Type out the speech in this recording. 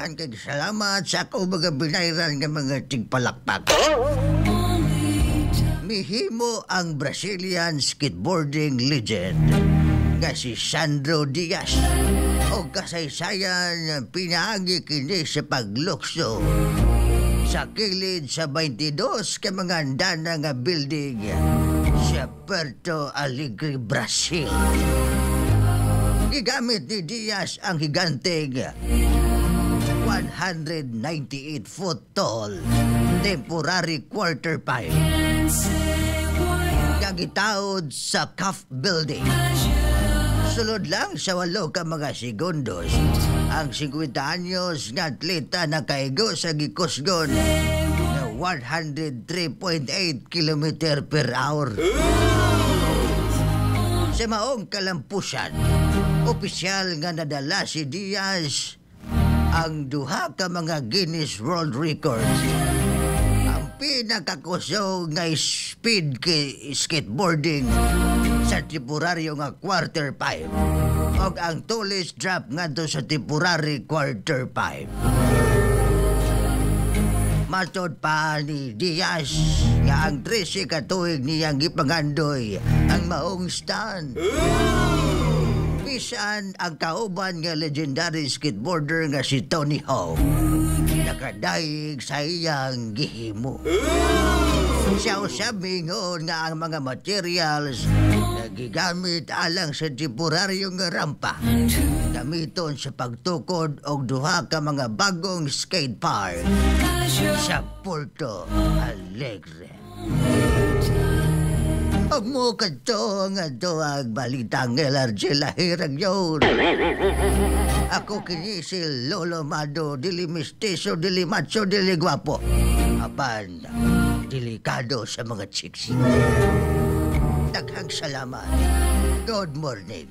Daghan kay salamat sa ako mga binayran nga mga tigpalakpak. Mihimo ang Brazilian skateboarding legend nga si Sandro Dias og kasaysayan pinaagi kini sa paglukso sa kilid sa 22 ka mga andana nga building sa Porto Alegre, Brazil. Gigamit ni Diaz ang higanteng 198-foot tall temporary quarter pipe nga gitaod sa CAF building. Sulod lang sa 8 ka mga segundos, ang 50 anyos nga atleta nakaigo sa gikusgon na 103.8 kilometer per hour. Sa maong kalampusan, opisyal nga nadala si Diaz ang duha ka mga Guinness World Records. Ang pinakakusog nga speed skateboarding sa temporaryo nga quarter pipe ug ang tallest drop ngadto sa temporary quarter pipe. Matod pa ni Diaz nga ang 13 ka tuig niyang gipangandoy ang maong stunt. Bisan ang kauban nga legendary skateboarder nga si Tony Hawk nakadayeg sa iyang gihimo. Siya usab miingon nga ang mga materials na gigamit alang sa temporaryo nga rampa gamiton sa pagtukod og duha ka mga bagong skate park sa Porto Alegre. Ug mao kadto nga duwag balitang LRG lahirag yun. Ako kini si Lolo Mado, dili mistiso, dili macho, dili gwapo. Apan, delikado sa mga chicks. Daghang salamat. Good morning.